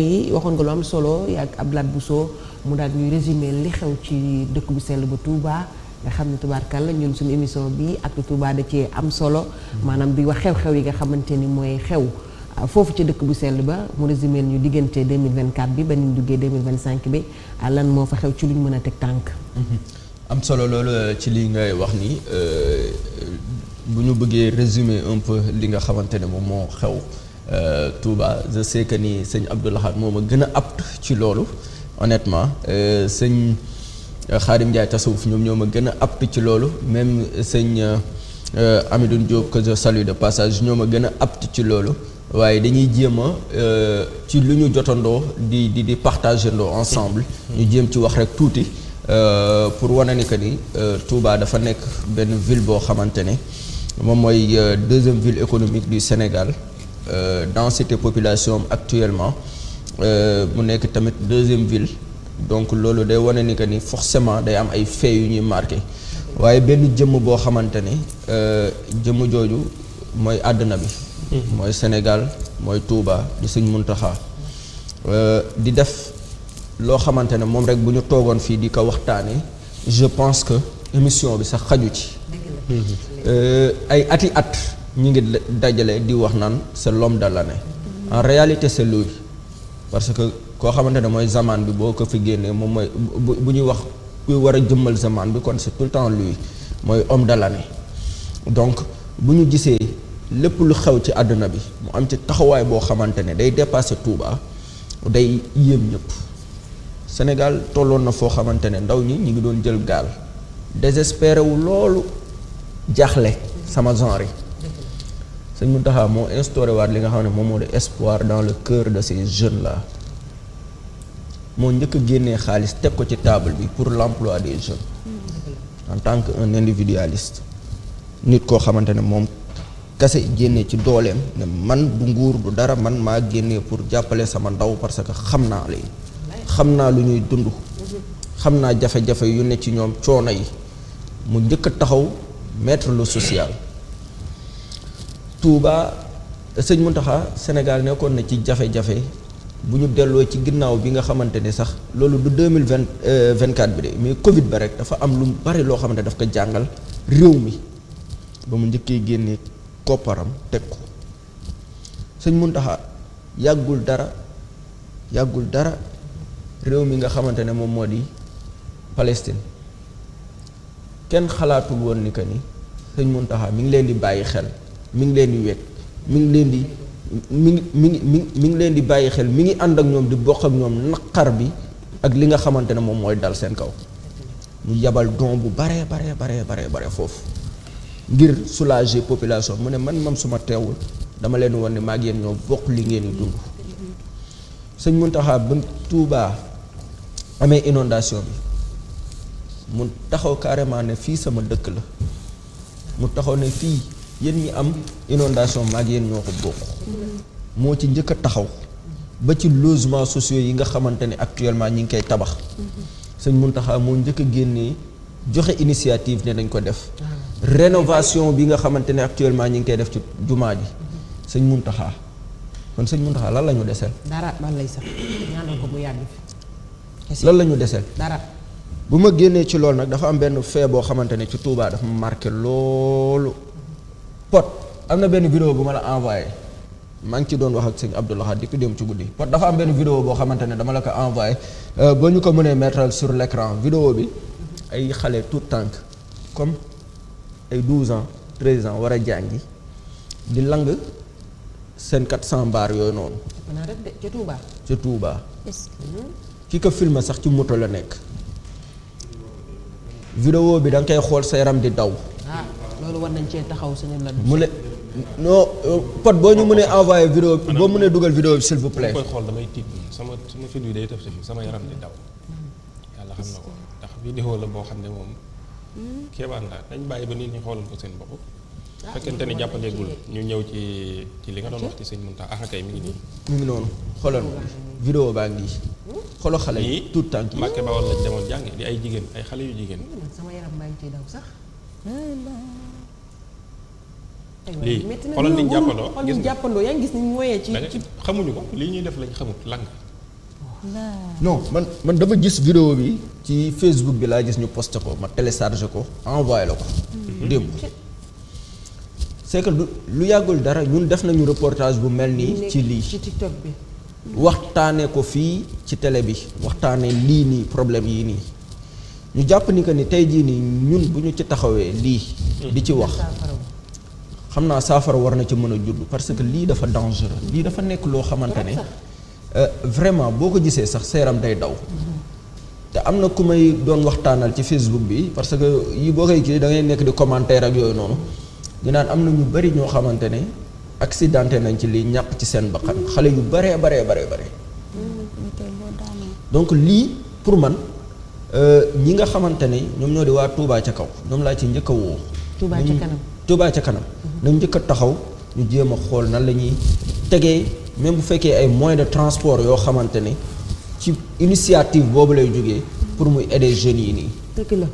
waxoon nga lu am solo yaag Abdoulaye Bousso mu daal ñuy résumé li xew ci dëkk bu sell ba Touba nga xam ne tubaarkàlla ñun suñu émission bi ak Touba da cee am solo maanaam di wax xew-xew yi nga xamante ni mooy xew foofu ci dëkk bu sell ba mu résumé ñu diggante 2024 bi ba ni ñu duggee 2025 bi lan moo fa xew ci lu ñu mën a teg tànk. am solo loolu ci li ngay wax ni bu ñu bëggee résumer un peu li nga xamante ne moom moo xew. Touba je sais que ni sëñ Abdou Lahad moom a gën a apte ci loolu honnêtement sëñ Khadim Ndiaye tasawuf ñoom ñoo ma gën a apte ci loolu même sëñ Amidou Diop que je salue de passage ñoo ma gën a apte ci loolu waaye dañuy jéem a ci lu ñu jotandoo di partager ndoo ensemble ñu jéem ci wax rek tuuti pour wane ni que ni Touba dafa nekk benn ville boo xamante ne moom mooy deuxième ville économique du Sénégal. Densité population actuellement mu nekk tamit deuxième ville donc loolu day wane ni que ni forcément day am ay faits yu ñuy marqué waaye benn jëmm boo xamante ne jëmm jooju mooy àdduna bi. mooy Sénégal mooy Touba di Sëñ Muntaxa di def loo xamante ne moom rek bu ñu toogoon fii di ko waxtaanee je pense que émission bi sax xaju ci. ay ati at. ñu ngi dajale di wax naan c'est l'homme de l'année en réalité c'est lui parce que koo xamante ne mooy zaman bi boo ko fi génnee moom mooy bu ñuy wax kuy war a jëmmal zaman bi kon c'est tout le temps lui mooy homme de l'année donc bu ñu gisee lépp lu xew ci àdduna bi mu am ci taxawaay boo xamante ne day dépasser Touba day yéem ñëpp Sénégal tolloon na foo xamante ne ndaw ñi ñu ngi doon jël gaal désespéré wu loolu jaaxle sama genre yi Sëñ Mountakha moo instauré waat li nga xam ne moom moo di espoir dans le cœur de ces jeunes là moo njëkk a génnee xaalis teg ko ci table bi pour l'emploi des jeunes en tant que un individualiste nit koo xamante ne moom kase génnee ci dooleem ne man du nguur du dara man maa génnee pour jàppale sama ndaw parce que xam naa leen xam naa lu ñuy dund xam naa jafe-jafe yu ne ci ñoom coono yi mu njëkk a taxaw mettre le social. Touba sëñ Mountakha Sénégal nekkoon na ci jafe-jafe bu ñu delloo ci ginnaaw bi nga xamante ne sax loolu du 2024 bi de mais Covid ba rek dafa am lu bari loo xamante daf ko jàngal réew mi ba mu njëkkee génnee kopparam teg ko sëñ Mountakha yàggul dara réew mi nga xamante ne moom moo di Palestine kenn xalaatul woon ni que ni sëñ Mountakha mi ngi leen di bàyyi xel. mi ngi leen di wekk mi ngi leen di bàyyi xel mi ngi ànd ak ñoom di bokk ak ñoom naqar bi ak li nga xamante ne moom mooy dal seen kaw ñu yabal don bu bare foofu ngir soulager population mu ne man suma teewul dama leen woon ne maa ngi yéen ñoo bokk li ngeen di dund sëñ Mountakha ba Touba amee inondation bi mu taxaw carrément ne fii sama dëkk la mu taxaw ne fii yéen ñi am inondation maag yéen ñoo ko bokk moo ci njëkk a taxaw ba ci logement sociaux yi nga xamante ne actuellement ñi ngi koy tabax sëñ Mountakha moo njëkk a génnee joxe initiative ne dañ ko def rénovation bi nga xamante ne actuellement ñi ngi koy def ci jumaa ji sëñ Mountakha kon sëñ Mountakha lan la ñu deseel dara ban lay sax ñaanal ko mu yàgg fi lan la ñu deseel dara bu ma génnee ci loolu nag dafa am benn fait boo xamante ne ci Touba dafa ma marqué loolu Pod am na benn vidéo bu ma la envoyé maa ngi ci doon wax ak sëñ Abdou Lahad depuis dem ci guddi Pod dafa am benn vidéo boo xamante ne dama la ko envoyé ba ñu ko mënee mettre sur l'écran vidéo bi ay xale tout tànk comme ay 12 ans 13 ans war a jàngi di lang seen 400 mbaar yooyu noonu. ca Touba. ca Touba. ki ko filmé sax ci moto la nekk. vidéo bi da nga koy xool sa yaram di daw. loolu war nañ cee taxaw suñu la. mu ne non Pod boo ñu mënee envoyé vidéo boo mënee dugal vidéo bi s'il vous plaît. koy xool damay tiit sama fit bi day tëf si sama yaram di daw yàlla xam na ko ndax vidéo la boo xam ne moom keebaan la dañ bàyyi ba nit ñi xoolal ko seen bopp fekkente ni jàppandeegul ñu ñëw ci li nga doon wax ci sëñ Mountakha ah kay mi ngi nii. mi ngi noonu xoolal vidéo baa ngi xoolal xale yi tout tànk yi Mbàkke Bawol lañ demoon jàngi di ay jigéen ay xale yu jigéen. sama yaram baa ngi ciy daw sax. lii xoolal ni ñu jàppandoo gis nga jàppandoo yaa ngi gis ni mu woyee ci xamuñu ko lii ñuy def lañ xamut lang non man dama gis vidéo bi ci Facebook bi laa gis ñu posté ko ma téléchargé ko envoyé la ko démb c'est que lu yàggul dara ñun def nañu reportage bu mel nii ci lii ci TikTok bi. waxtaane ko fii ci télé bi waxtaane lii nii problème yii nii ñu jàpp ni que ni tey jii nii ñun bu ñu ci taxawee lii di ci wax xam naa saafara war na ci mën a judd parce que lii dafa dangereux lii dafa nekk loo xamante ne vraiment boo ko gisee sax seeram day daw te am na ku may doon waxtaanal ci Facebook bi parce que yi boo koy kii da ngay nekk di commentaire ak yooyu noonu di naan am na ñu bari ñoo xamante ne accidenté nañ ci lii ñàkk ci seen bakkan xale yu baree bare donc lii pour man ñi nga xamante ne ñoom ñoo di waa Touba ca kaw ñoom laa ci njëkk a woo. Touba ca kanam Touba ca kanam. nañ njëkk a taxaw ñu jéem a xool nan la ñuy tegee même bu fekkee ay moyens de transport yoo xamante ne ci initiative boobu lay jógee pour muy aider jeunes yi nii. dëgg la.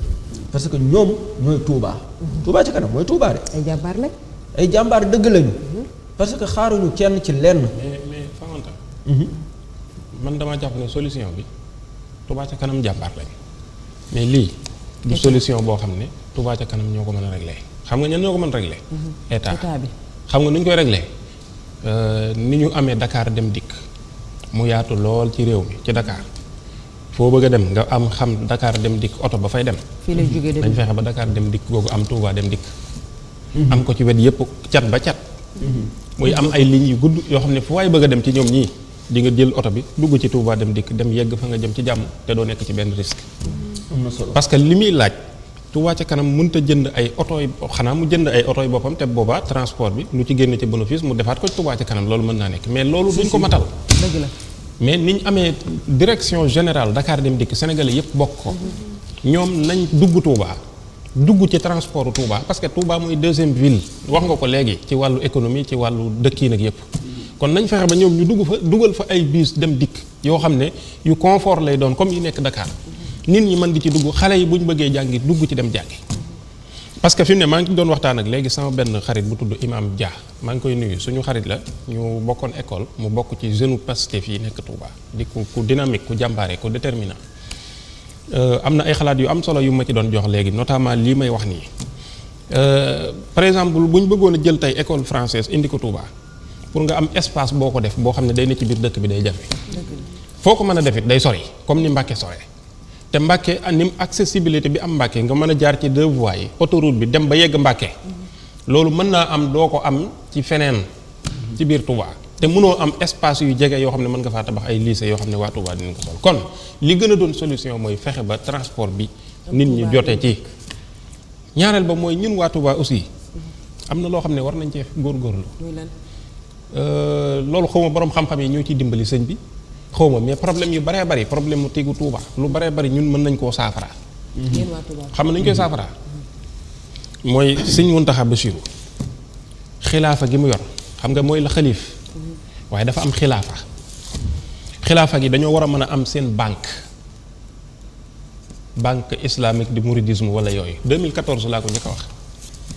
parce que ñoom ñooy Touba. Touba ca kanam mooy Touba de. ay jàmbaar lañ. ay jàmbaar dëgg lañu. parce que xaaruñu kenn ci lenn. mais Famanta. man dama jàpp ne solution bi Touba ca kanam jàmbaar lañ mais lii du solution boo xam ne Touba ca kanam ñoo ko mën a régler xam nga ñan ñoo ko mën a régler. état bi. xam nga nu ñu koy régler ni ñu amee Dakar dem dikk mu yaatu lool ci réew mi ci Dakar foo bëgg a dem nga am xam Dakar dem dikk oto ba fay dem. fii lay jógee dañ fexe ba Dakar dem dikk googu am Touba dem dikk. am ko ci wet yëpp cat ba cat. muy am ay lignes yu gudd yoo xam ne fu waay bëgg a dem ci ñoom ñii di nga jël oto bi dugg ci Touba dem dikk dem yegg fa nga jëm ci jàmm te doo nekk ci benn risque. am na solo parce que li muy laaj Touba ca kanam mënut a jënd ay oto yi xanaa mu jënd ay oto yi boppam te boobaa transport bi lu ci génn ci bénéfice mu defaat ko ci Touba ca kanam loolu mën naa nekk mais loolu duñ ko matal. dëgg la. mais ni ñu amee direction générale Dakar dem dikk Sénégalais yëpp bokk ko ñoom nañ dugg Touba. dugg ci transport Touba parce que Touba mooy deuxième ville wax nga ko léegi ci wàllu économie ci wàllu dëkkiin ak yépp kon nañ fexe ba ñoom ñu dugg fa dugal fa ay bus dem dikk yoo xam ne yu confort lay doon comme yi nekk Dakar nit ñi mën di ci dugg xale yi bu ñu bëggee jàngi dugg ci dem jàngi parce que fi mu ne maa ngi doon waxtaan ak léegi sama benn xarit bu tudd Imam Dia maa ngi koy nuyu suñu xarit la ñu bokkoon école mu bokk ci jeune Pastef yi nekk Touba di ku dynamique ku jàmbaare ku déterminant am na ay xalaat yu am solo yu ma ci doon jox léegi notamment lii may wax nii par exemple bu ñu bëggoon a jël tey école française indi ko Touba pour nga am espace boo ko def boo xam ne day ne ci biir dëkk bi day jafe foo ko mën a def it day sori comme ni Mbàkke sore te Mbàkke ni accessibilité bi am Mbàkke nga mën a jaar ci 2 voies yi autoroute bi dem ba yegg Mbàkke loolu mën naa am doo ko am ci feneen ci biir Touba te mënoo am espace yu jege yoo xam ne mën nga faa tabax ay lycée yoo xam ne waa Touba dinañ ko sol kon li gën a doon solution mooy fexe ba transport bi nit ñi jote ci ñaareel ba mooy ñun waa Touba aussi am na loo xam ne war nañ cee góorgóorlu loolu xawma borom xam-xam yi ñoo ciy dimbali sëñ bi xawma mais problème yu baree bari problème mu tegu Touba lu baree bari ñun mën nañ koo saafara xam nañ koy saafara mooy sëñ Muntaxa Basiru xilaafa gi mu yor xam nga mooy la xalif waaye dafa am xilaafa gi dañoo war a mën a am seen banque islamique du mouridisme wala yooyu 2014 laa ko njëkk a wax.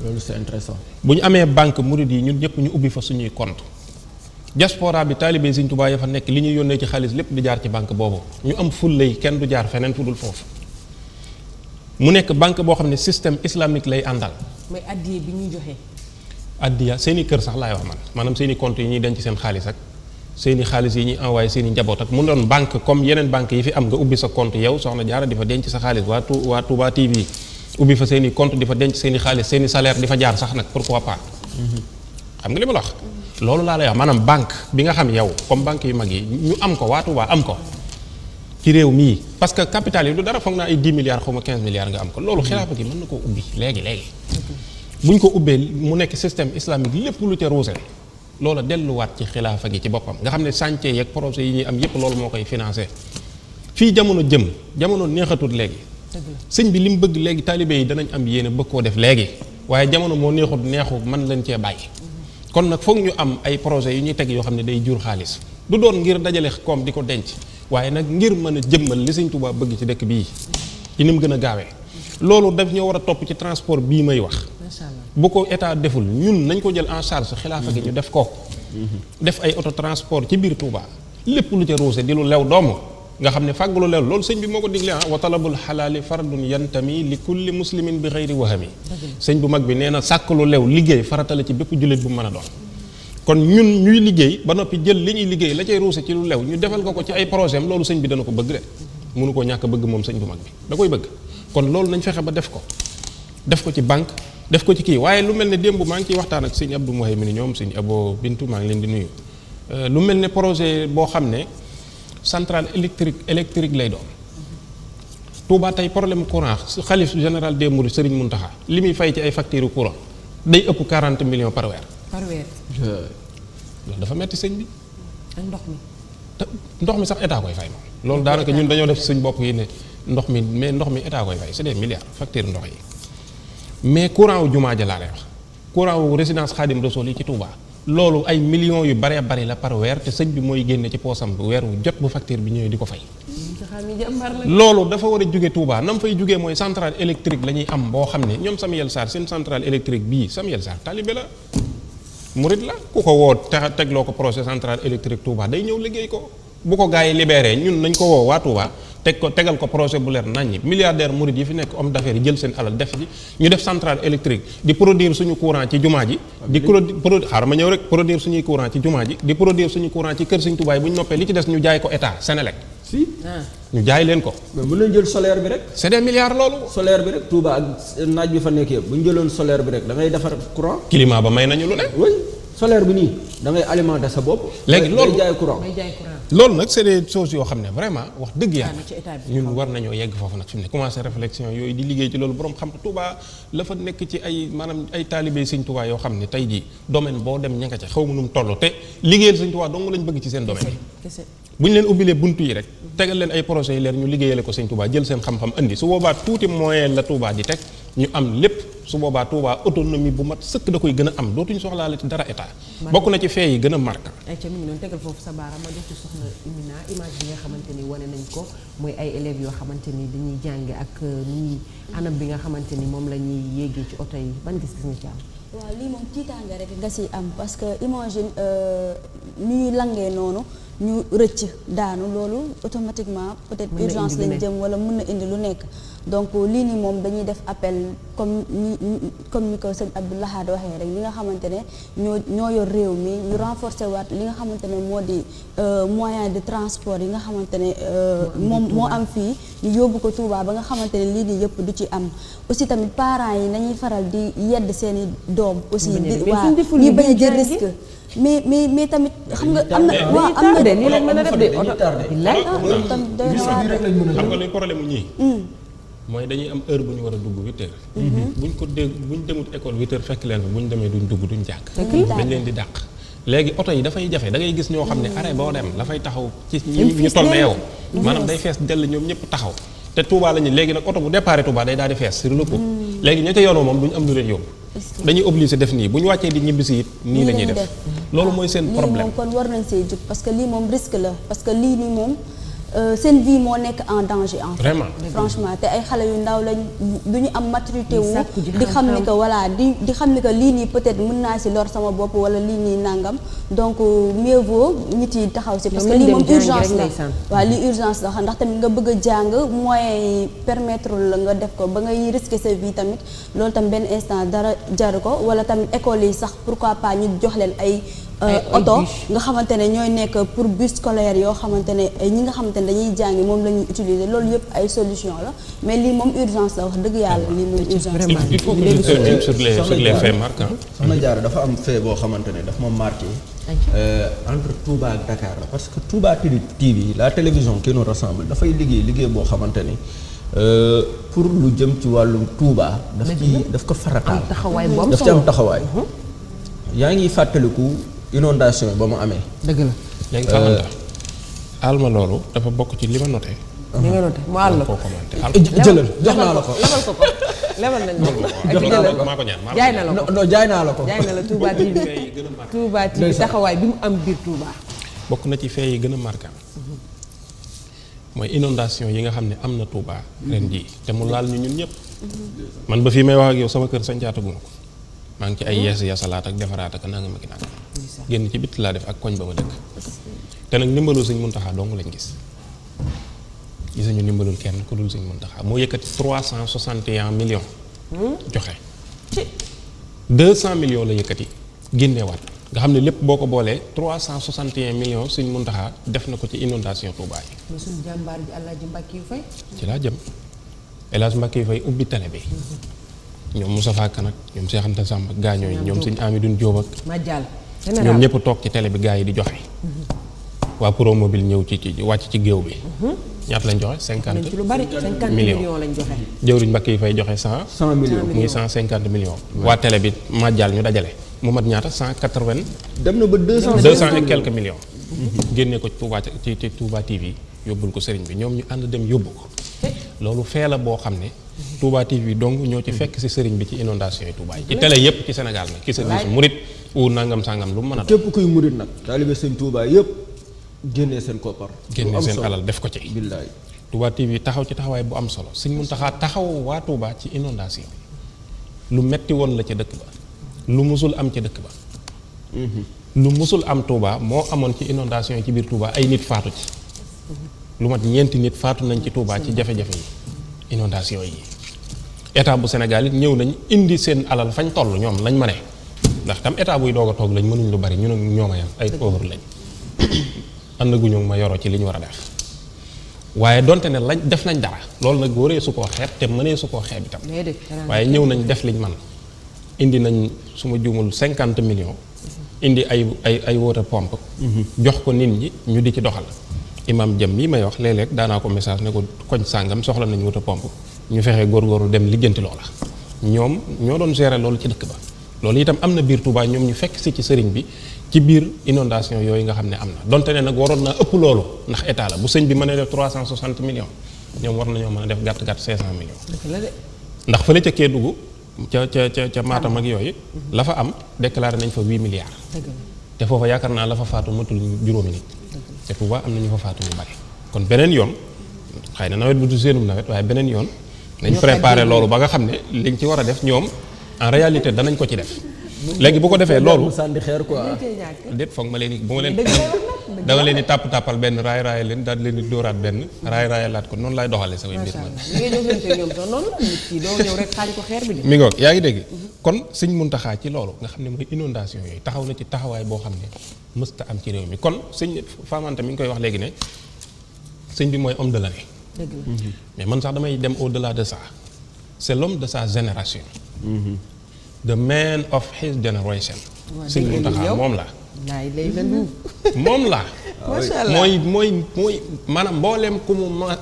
loolu c'est intéressant. bu ñu amee banque murid yi ñun ñëpp ñu ubbi fa suñuy compte diaspora bi taalibe Sëñ Tuubaa ya fa nekk li ñuy yónnee ci xaalis lépp di jaar ci banque boobu ñu am fullay kenn du jaar feneen fu dul foofu mu nekk banque boo xam ne système islamique lay àndal. mooy addiya bi ñuy joxe. addiya seeni kër sax laay wax maanaam seeni compte yi ñuy denc seen xaalis ak seeni xaalis yi ñuy envoyé seeni njaboot ak mu doon banque comme yeneen banque yi fi am nga ubbi sa compte yow soxna Jaara di fa denc sa xaalis waa Touba TV ubbi fa seeni compte di fa denc seeni xaalis seeni salaire di fa jaar sax nag pourquoi pas. xam nga li ma la wax. loolu laa lay wax maanaam banque bi nga xam yow comme banque yu mag yi ñu am ko waa Touba am ko ci réew mii parce que capital yi du dara foog naa ay 10 milliards xaw ma 15 milliards nga am ko loolu xilaafa gi mën na koo ubbi léegi bu ñu ko ubbee mu nekk système islamique lépp lu ca ruuse loola delluwaat ci xilaafa gi ci boppam nga xam ne chantier yeeg projet yi ñuy am yépp loolu moo koy financé fii jamono neexatut léegi sëñ bi li mu bëgg léegi taalibe yi danañ am yéene bëgg koo def léegi waaye jamono moo neexu mën lañ cee bàyyi kon nag foog ñu am ay projets yu ñuy teg yoo xam ne day jur xaalis du doon ngir dajale koom di ko denc waaye nag ngir mën a jëmmal li Sëñ Tuubaa bëgg ci dëkk bii ci ni mu gën a gaawee loolu daf ñoo war a topp ci transport bii may wax bu ko état deful ñun nañ ko jël en charge xilaafa gi ñu def ko def ay auto transport ci biir Touba lépp lu ca ruuse di lu lew doomu nga xam ne fàggalu leew loolu sëñ bi moo ko digle wa talabul xalaali fardun yantami li kulli muslimin bi xeyri wahami sëñ bu mag bi nee na sàkk lu lew liggéey farata la ci bépp jullit bu mën a doon kon ñun ñuy liggéey ba noppi jël li ñuy liggéey la cay ruuse ci lu lew ñu defal ko ci ay projet am loolu sëñ bi dana ko bëgg de mënu koo ñàkk bëgg moom sëñ bu mag bi da koy bëgg kon loolu nañ fexe ba def ko ci banque def ko ci kii waaye lu mel ne démb maa ngi ciy waxtaan ak sëñ Abdou Mouhay mi ni ñoom sëñ Abo Bintu maa ngi leen di nuyu lu mel ne projet boo xam ne centrale électrique lay doon Touba tey problème courant xalif général des Mourides Serigne Mountakha li muy fay ci ay facture courant day ëpp 40 millions par weer. loolu dafa metti sëñ bi. ak ndox mi sax état koy fay moom. loolu daanaka ñun dañoo def suñ bopp yi ne ndox mi état koy fay c'est des milliards facture ndox yi mais courant wu jumaa ja laa lay wax courant wu résidence Khadim Rassoul yi ci Touba. loolu ay millions yu baree bari la par weer te sëñ bi mooy génne ci poosam bu weer wu jot bu facture bi ñëwee di ko fay. loolu dafa war a jóge Touba nam fay jógee mooy centrale électrique la ñuy am boo xam ne ñoom Samuel Sarr seen centrale électrique bii Samuel Sarr talibé la murit la ku ko woo tegloo ko projet centrale électrique Touba day ñëw liggéey ko bu ko gars yi libéré ñun nañ ko woo waa Touba tegal ko projet bu leer naññi milliardaire murit yi fi nekk homme d'affaires yi jël seen alal def ci ñu def centrale électrique di produire suñu courant ci jumaa ji di xaaral ma ñëw rek produire suñuy courant ci jumaa ji di produire suñu courant ci kër Sëñ Touba yi bu ñu noppee li ci des ñu jaay ko état Sénélec ñu jaay leen ko mais mën nañ jël solaire bi rek c'est des milliards loolu solaire bi rek Touba ak naaj bi fa nekk yëpp bu ñu jëloon solaire bi rek da ngay defar courant climat ba may nañu lu ne oui solaire bi nii da ngay alimenter sa bopp léegi loolu jaay courant loolu nag c'est des choses yoo xam ne vraiment wax dëgg yàlla ñun war nañoo yegg foofu nag fi mu ne commencé réflexion yooyu di liggéey ci loolu borom xam Touba la fa nekk ci ay maanaam ay taalibé Sëñ Touba yoo xam ne tey jii domaine boo dem ña nga ca xaw ma nu mu toll te liggéeyal Sëñ Touba dong lañ bëgg ci seen domaine yi bu ñu leen ubbilee buntu yi rek tegal leen ay projets yi leer ñu liggéeyale ko Sëñ Touba jël seen xam-xam indi su boobaa tuuti moyen la Touba di teg ñu am lépp su boobaa Touba autonomie bu mat sëkk da koy gën a am dootuñu soxlaale ci dara état bokk na ci fee yi gën a marquant ay ca mi ngi noonu tegal foofu sa baaraam ma def ci soxna Imina image bi nga xamante ni wane nañ ko mooy ay élèves yoo xamante ni dañuy jànge ak ni anam bi nga xamante ni moom la ñuy yéegee ci oto yi ban gis-gis nga ci am waaw lii moom tiitaange rek nga si am parce que imagine ñuy langee noonu ñu rëcc daanu loolu automatiquement peut-être urgence lañ jëm wala mën na indi lu nekk donc lii nii moom dañuy def appel comme ni ko sëñ Abdou Lahad waxee rek li nga xamante ne ñoo yor réew mi ñu renforcer waat li nga xamante ne moo di moyen de transport yi nga xamante ne moom moo am fii ñu yóbbu ko Touba ba nga xamante ne lii nii yëpp du ci am aussi tamit parents yi nañuy faral di yedd seeni doom aussi waa ñuy bañ a jël risque mais tamit xam nga am na waaw am na de nii lañ mën a def de oto xam nga luy problème ñii mooy dañuy am heure bu ñu war a dugg 8 heures buñ demut école 8 heures fekk leen fa bu ñu demee duñ dugg duñ jàng dañ leen di dàq léegi oto yi dafay jafe da ngay gis ñoo xam ne arrêt boo dem la fay taxaw ci ñu toll na yow maanaam day fees dell ñoom ñëpp taxaw te Touba la ñu léegi nag oto bu départ Touba day daal di fees sur le coup léegi ña ca yoonoo moom duñu am lu leen yóbbu dañuy obligé def nii bu ñu wàccee di ñibbisi it nii la ñuy def loolu mooy seen problème lii moom kon war nañ see jóg parce que lii moom risque la parce que lii nii moom seen vie moo nekk en danger en fait vraiment franchement te ay xale yu ndaw lañ du ñu am maturité wu di xam ni que voilà di xam ni que lii nii peut-être mën naa si lor sama bopp wala lii nii nangam donc mieux vaut nit yi taxaw si parce que lii moom urgence la waaw lii urgence la ndax tamit nga bëgg a jàng moyens yi permettre la nga def ko ba ngay risquer sa vie tamit loolu tamit benn instant dara jaru ko wala tamit école yi sax pourquoi pas ñu jox leen ay oto nga xamante ne ñooy nekk pour bus scolaire yoo xamante ne ñi nga xamante ne dañuy jàngi moom la ñuy utiliser loolu yëpp ay solution la mais lii moom urgence la wax dëgg yàlla lii moom urgence il faut que ñu termine sur les faits marquants soxna Diarra dafa am fait boo xamante ne daf ma marqué entre Touba ak Dakar la parce que Touba TV la télévision qui nous rassemble dafay liggéey boo xamante ni pour lu jëm ci wàllum Touba daf ko farataal daf ci am taxawaay yaa ngi fàttaliku inondation ba mu amee. dëgg la. léegi Fapal alma loolu dafa bokk ci li ma noté. li nga noté mu àll ko jëlal jox naa la ko. lebal ko lebal nañ la ko. jox naa la ko maa ko ñaan jaay na la ko non jaay naa la ko. jaay na la Touba TV Touba TV taxawaay bi mu am biir Touba. bokk na ci fee yi gën a marquant mooy inondation yi nga xam ne am na Touba ren jii te mu laal ñu ñun ñëpp. man ba fii may wax ak yow sama kër sañcaataguma ko. maa ngi ci ay yeesalaat ak defaraat ak nangam ak nangam génn ci bitti laa def ak koñ ba ma dëkk te nag ndimbalu Sëñ Muntaxa dong lañ gis gisuñu ndimbalul kenn ku dul Sëñ Muntaxa moo yëkkati 361 millions joxe 200 millions la yëkkati génneewaat nga xam ne lépp boo ko boolee 361 millions Sëñ Muntaxa def na ko ci inondation Touba yi. mais suñu jàmbaar ji Alaaji Mbàkke Fay. ci laa jëm El Hadj Mbàkke Fay ubbi télé bi ñoom Moustapha Kan ak ñoom Cheikh Anta Samb ak gaañoo yi ñoom Sëñ Amidou Diop ak Madial ñoom ñëpp toog ci télé bi gaa yi di joxe. waa Promobile ñëw ci wàcc ci géew bi. ñaata lañ joxe 50 ci lu bari 50 millions lañ joxe. jëwriñ Mbàkke Fay joxe 100 millions muy 150 millions. waa télé bi Madial ñu dajale mu mat ñaata 180. dem na ba 200 et quelques millions. génne ko ci Touba TV yóbbul ko sëriñ bi ñoom ñu ànd dem yóbbu ko. loolu fee la boo xam ne. Touba TV donc ñoo ci fekk si sëriñ bi ci inondation yi Touba yi. ci télé yépp ci Sénégal nag ki sa gis murit ou nangam sangam lu mu mën a. képp kuy murit nag. taalibe sëñ Touba yépp génnee seen koppar. génne seen alal def ko ci. billaay Touba TV taxaw ci taxawaay bu am solo Sëñ Muntaxa taxaw waa Touba ci inondation lu metti woon la ca dëkk ba lu musul am ca dëkk ba. lu musul am Touba moo amoon ci inondation yi ci biir Touba ay nit faatu ci. lu mat ñeenti nit faatu nañ ci Touba ci jafe-jafe yi inondation yi état bu Sénégal it ñëw nañ indi seen alal fañ toll ñoom lañ mëne ndax tam état buy doog a toog lañ mënuñ lu bari ñu ne ñoom a yam ay pauvre lañ àndaguñu ma yoroo ci li ñu war a def waaye donte ne lañ def nañ dara loolu nag waree su koo xeeb te mënee su koo xeeb itam waaye ñëw nañ def liñ man indi nañ su ma juumul 50 millions indi ay water pompe jox ko nit ñi ñu di ci doxal imam jëm mii may wax léeg-léeg daanaa ko message ne ko koñ sàngam soxla nañ water pompe ñu fexe góorgóorlu dem lijjanti loola ñoom ñoo doon gérer loolu ci dëkk ba loolu itam am na biir Touba ñoom ñu fekk si ci sëriñ bi ci biir inondation yooyu nga xam ne am na donte ne nag waroon naa ëpp loolu ndax état la bu sëñ bi mën a def 360 millions ñoom war nañoo mën a def gàtt 500 millions ndax fële ca Kédougou ca Matam ak yooyu la fa am déclaré nañ fa 8 milliards te foofa yaakaar naa la fa faatu matul juróomi nit te Touba am na ñu fa faatu ñu bari kon beneen yoon xëy na nawet bu du seenum nawet waaye beneen yoon nañ préparé loolu ba nga xam ne liñ ci war a def ñoom en réalité danañ ko ci def léegi bu ko defee loolu sànni xeer quoi. déet foog ma leen di bu ma leen dama leen di tàppal benn raay leen daal leen di dóoraat benn raay laat ko noonu laay doxalee samay mbir man mi ngoog yaa ngi dégg kon Sëñ Muntaxa ci loolu nga xam ne mooy inondation yooyu taxaw na ci taxawaay boo xam ne mësta am ci réew mi kon sëñ Famanta mi ngi koy wax léegi ne sëñ bi mooy homme de l'année mais man sax damay dem au-delà de ça c'est l'homme de sa génération the man of his generation. Sëñ Muntaxa moom la. moom la. mooy maanaam mbooleem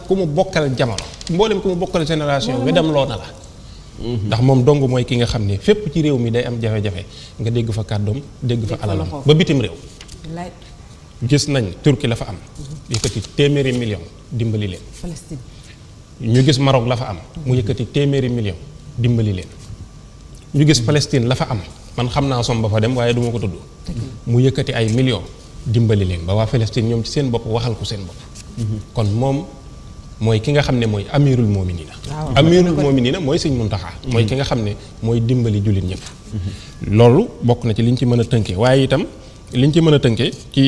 ku mu bokkal jamono. mbooleem ku mu bokkal génération nga dem loo na la. ndax moom dong mooy ki nga xam ne fépp ci réew mi day am jafe-jafe nga dégg fa kàddoom dégg fa alalam ba bitim réew. gis nañ Turquie la fa am. yëkkati téeméeri million dimbali leen. Palestine. ñu gis Maroc la fa am. mu yëkkati téeméeri million dimbali leen. ñu gis Palestine la fa am man xam naa som ba fa dem waaye duma ko tudd mu yëkkati ay millions dimbali leen ba waa Palestine ñoom ci seen bopp waxal ko seen bopp kon moom mooy ki nga xam ne mooy amirul mominina amirul mominina mooy Sëñ Muntaxa mooy ki nga xam ne mooy dimbali jullit ñëpp loolu bokk na ci liñ ci mën a tënkee waaye itam liñ ci mën a tënkee ci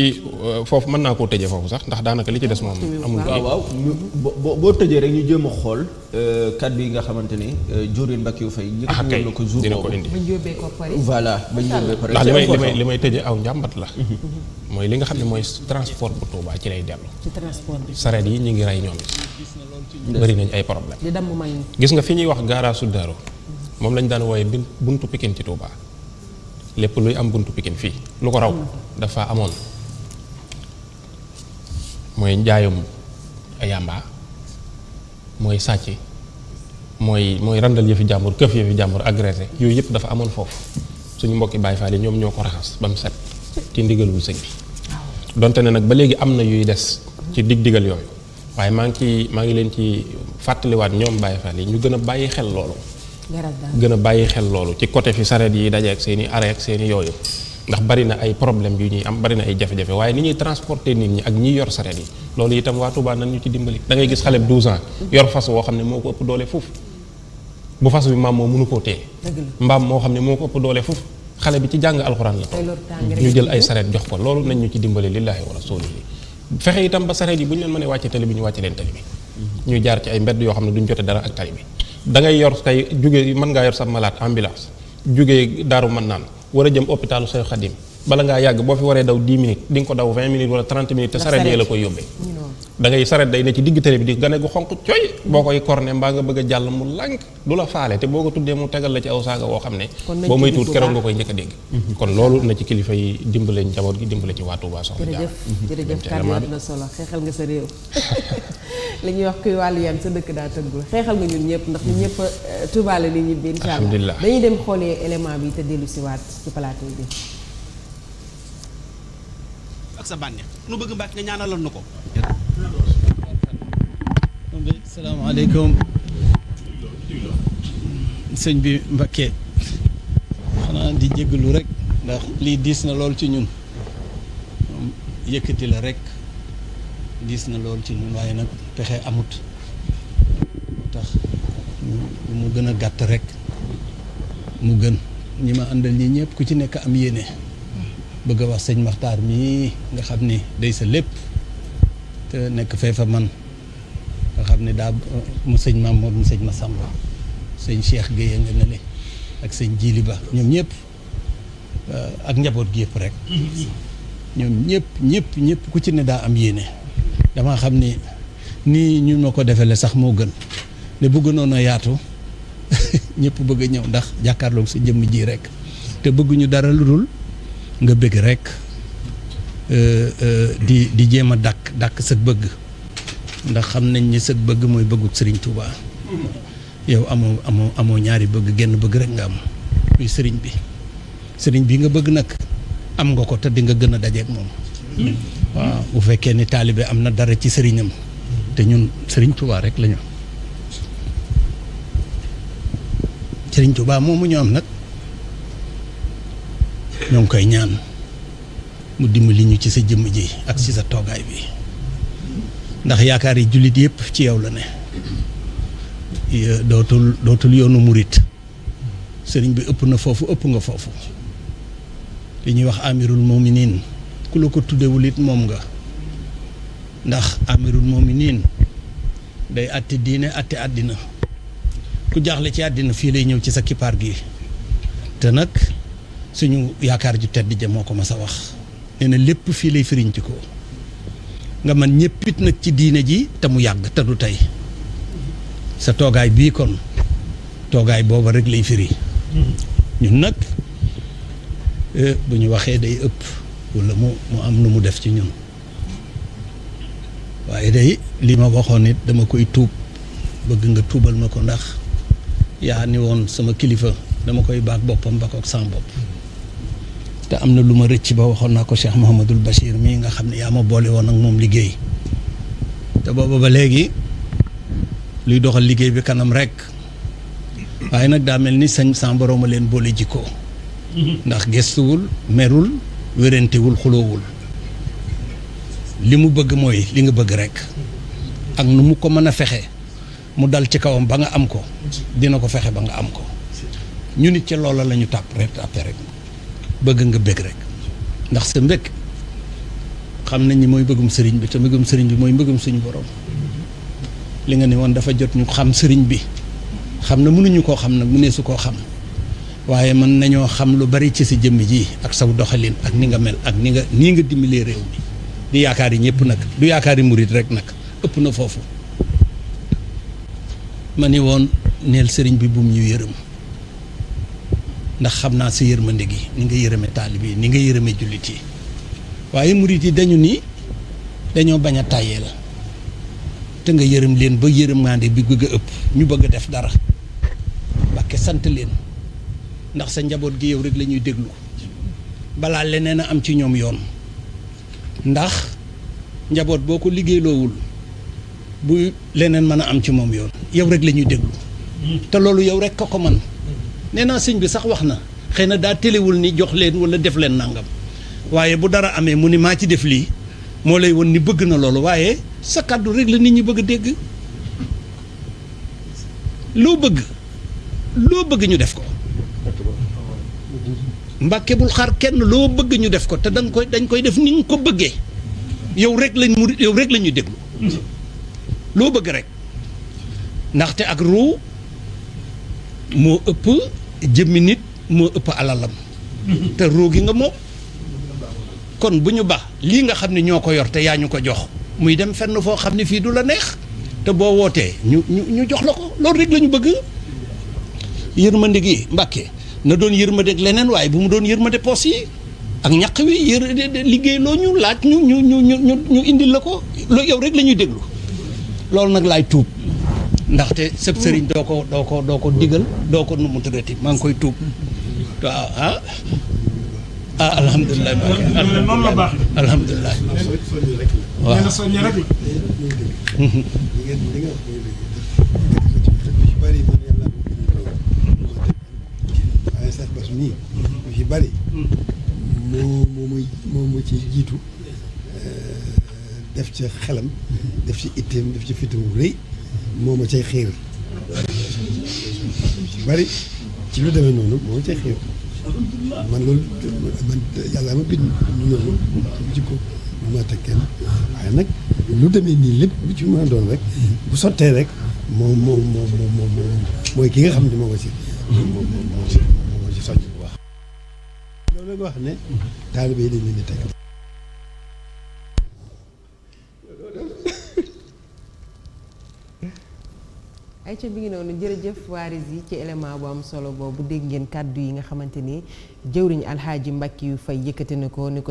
foofu mën naa koo tëjee foofu sax ndax daanaka li ci des moom amul waaw boo tëjee rek ñu jéem a xool kàddu yi nga xamante ne Diorine Mbackiou Faye yëkkati na ko jour dina ko indi voilà bañ yóbbee pare ndax li may tëjee aw njàmbat la mooy li nga xam ne mooy transport bu Touba ci lay dellu ci transport bi sareet yi ñu ngi rey ñoom it bëri nañ ay problème di damm mag ñi gis nga fi ñuy wax garage Darou moom lañ daan wooye buntu Pikine ci Touba lépp luy am buntu Pikine fii lu ko raw dafa amoon mooy njaayum yàmba mooy sàcc mooy randal yëfi jàmbur këf yëfi jàmbur agressé yooyu yëpp dafa amoon foofu suñu mbokki Baay Faal yi ñoom ñoo ko raxas ba mu set ci ndigalul sëñ bi donte ne nag ba léegi am na yuy des ci digal yooyu waaye maa ngi leen ci fàttaliwaat ñoom Baay Faal yi ñu gën a bàyyi xel loolu gën a bàyyi xel loolu ci côté fi sareet yi daje ak seen i arrêt ak seen i yooyu ndax bari na ay problème yu ñuy am bari na ay jafe-jafe waaye ni ñuy transporter nit ñi ak ñi yor sareet yi loolu itam waa Touba nan ñu ci dimbali da ngay gis xale bu 12 ans yor fas woo xam ne moo ko ëpp doole foofu bu fas bi maam moo mënu koo téye mbaam moo xam ne moo ko ëpp doole foofu xale bi ci jàng alxuraan la toog ñu jël ay sareet jox ko loolu nañ ñu ci dimbali lillaahi wa rasuulihi fexe itam ba sareet yi bu ñu leen mënee wàcce tali bi ñu wàcce leen tali bi ñuy jaar ci ay mbedd yoo xam ne duñ jote dara ak tali bi da ngay yor tey jóge mën ngaa yor sa malade ambulance jógee Daaru Mannaan war a jëm hôpitalu Seex Xadim bala ngaa yàgg boo fi waree daw 10 minutes di nga ko daw 20 minutes wala 30 minutes te saret yee la koy yóbbee da ngay saret day ne ci digg télé bi di gane gu xonq coy boo koy korne mbaa nga bëgg a jàll mu lànk du la faale te boo ko tuddee mu tegal la ci aw saaga woo xam ne boo may tuut keroog nga koy njëkk a dégg kon loolu na ci kilifa yi dimbale njaboot gi dimbale ci waa Touba Soxna Jaara jërëjëf kàddu yi dina solo xeexal nga sa réew li ñuy wax kuy wàllu yan sa dëkk daa tëggul xeexal nga ñun ñëpp ndax ñun ñëpp Touba la nit ñi bi incha allah dañuy dem xoolee élément bi te dellu si waat ci plateau bi ak sa bànneex nu bëgg Mbàkke nga ñaanalal nu ko. salaamaaleykum sëñ bi Mbàkke xanaa di jéggalu rek ndax lii diis na lool ci ñun yëkkati la rek diis na lool ci ñun waaye nag pexe amut tax mu gën a gàtt rek mu gën ñi ma àndal ñi ñëpp ku ci nekk am yéene bëgg a wax sëñ Maxtaar mii nga xam ni day sa lépp te nekk fee fa man nga xam ne daa mu sëñ Mamour mu sëñ Massamba sëñ Cheikh Guèye nga ne le ak sëñ Jili Ba ñoom ñëpp ak njaboot gi yëpp rek ñoom ñëpp ku ci ne daa am yéene dama xam ni nii ñu ma ko defele sax moo gën ne bëgg noonu a yaatu ñëpp bëgg a ñëw ndax jàkkaarloog sa jëmm ji rek te bëgguñu dara lu dul nga bëgg rek di jéem a dàkk sa bëgg ndax xam nañ ni sa bëgg mooy bëgguk Serigne Touba yow amoo ñaari bëgg genn bëgg rek nga am muy Serigne bi nga bëgg nag am nga ko te di nga gën a dajeek moom waaw bu fekkee ni taalibe am na dara ci sëriñam te ñun Serigne Touba rek lañu Serigne Touba moomu ñu am nag ñoo ngi koy ñaan mu dimbali ñu ci sa jëmm ji ak ci sa toogaay bi ndax yaakaar yi jullit yëpp ci yow la ne dootul yoonu murit sëriñ bi ëpp na foofu ëpp nga foofu li ñuy wax amirul mominin ku la ko tuddewul it moom nga ndax amirul mominin day àtte diine àtte àddina ku jaaxle ci àddina fii lay ñëw ci sa kippaar gi te nag suñu yaakaar ju tedd ja moo ko mas a wax nee na lépp fii lay firiñ ci ko nga man ñëppit nag ci diine ji te mu yàgg te du tey sa toogaay bii kon toogaay booba rek lay firi ñun nag bu ñu waxee day ëpp walla mu am nu mu def ci ñun waaye day li ma waxoon it dama koy tuub bëgg nga tuubal ma ko ndax yaa ni woon sama kilifa dama koy baag boppam ba kook sama bopp te am na lu ma rëcc ba waxoon naa ko Cheikh Mouhamadul Bachir mii nga xam ne yaa ma boole woon ak moom liggéey te booba ba léegi luy doxal liggéey bi kanam rek waaye nag daa mel ni sañ sa borom a leen boole jikkoo ndax gestuwul merul wérantewul xuloowul li mu bëgg mooy li nga bëgg rek ak nu mu ko mën a fexe mu dal ci kawam ba nga am ko dina ko fexe ba nga am ko ñu nit ca loola la ñu tàppe rek bëgg nga bëgg rek ndax sa mbëgg xam nañ ni mooy bëggum sëriñ bi te bëggum sëriñ bi mooy bëggum suñu borom li nga ne woon dafa jot ñu xam sëriñ bi xam na mënuñu koo xam nag mu ne su koo xam waaye mën nañoo xam lu bari ci sa jëmm ji ak saw doxalin ak ni nga mel ak nii nga dimbalee réew mi di yaakaar yi ñëpp nag du yaakaar yi murit rek nag ëpp na foofu ma ni woon neel sëriñ bi bum ñu yërëm ndax xam naa sa yërmande gi ni nga yërëme taalib yi ni nga yërëme jullit yi waaye murit yi dañu ni dañoo bañ a tàyyeel te nga yërëm leen ba yërëmaande bi bëgg a ëpp ñu bëgg a def dara Mbàkke sant leen ndax sa njaboot gi yow rek la ñuy déglu balaa leneen a am ci ñoom yoon ndax njaboot boo ko liggéeyloowul bu leneen mën a am ci moom yoon yow rek la ñuy déglu te loolu yow rek ko man nee naa sëñ bi sax wax na xëy na daa téléwul ni jox leen wala def leen nangam waaye bu dara amee mu ni maa ci def lii moo lay won ni bëgg na loolu waaye sa kàddu rek la nit ñi bëgg a dégg loo bëgg ñu def ko Mbàkke bul xaar kenn loo bëgg ñu def ko te dañ koy def ni nga ko bëggee yow rek la ñuy déglu loo bëgg rek ndaxte ak ruu moo ëpp jëmmi nit moo ëpp alalam te ruu gi nga moom kon bu ñu baax lii nga xam ne ñoo ko yor te yaa ñu ko jox muy dem fenn foo xam ne fii du la neex te boo wootee ñu jox la ko loolu rek la ñu bëgg yërmande gi Mbàkke na doon yërmande ak leneen waaye bu mu doon yërmande poos yi ak ñaq wi liggéey loo ñu laaj ñu indil la ko loolu yow rek la ñuy déglu loolu nag laay tuub ndaxte sëb sëriñ doo ko digal doo ko nu mu tëddati maa ngi koy tuub waaw alhamdulilah noonu la baax alhamdulilah waaw nee na soññe rek waaye sax bas nii lu ci bari moo ci jiitu def ci xelam def ci itteem def ci fitam rëy moo ma cay xiir ci bari ci lu demee noonu moo ma cay xiir man loolu man yàlla ma bind ñu noonu jikko bu ma teg kenn waaye nag lu demee nii lépp lu ci mën a doon rek bu sottee rek mooy ki nga xam ne moo ci soññ bu baax loolu nga wax ne taalibe yi dañ leen di teg ay ca bi ngi noonu jërëjëf waaris yi ci élément bu am solo boobu dégg ngeen kàddu yi nga xamante ni jëwriñ alxaaji Mbàkke yu fay yëkkati na ko ni ko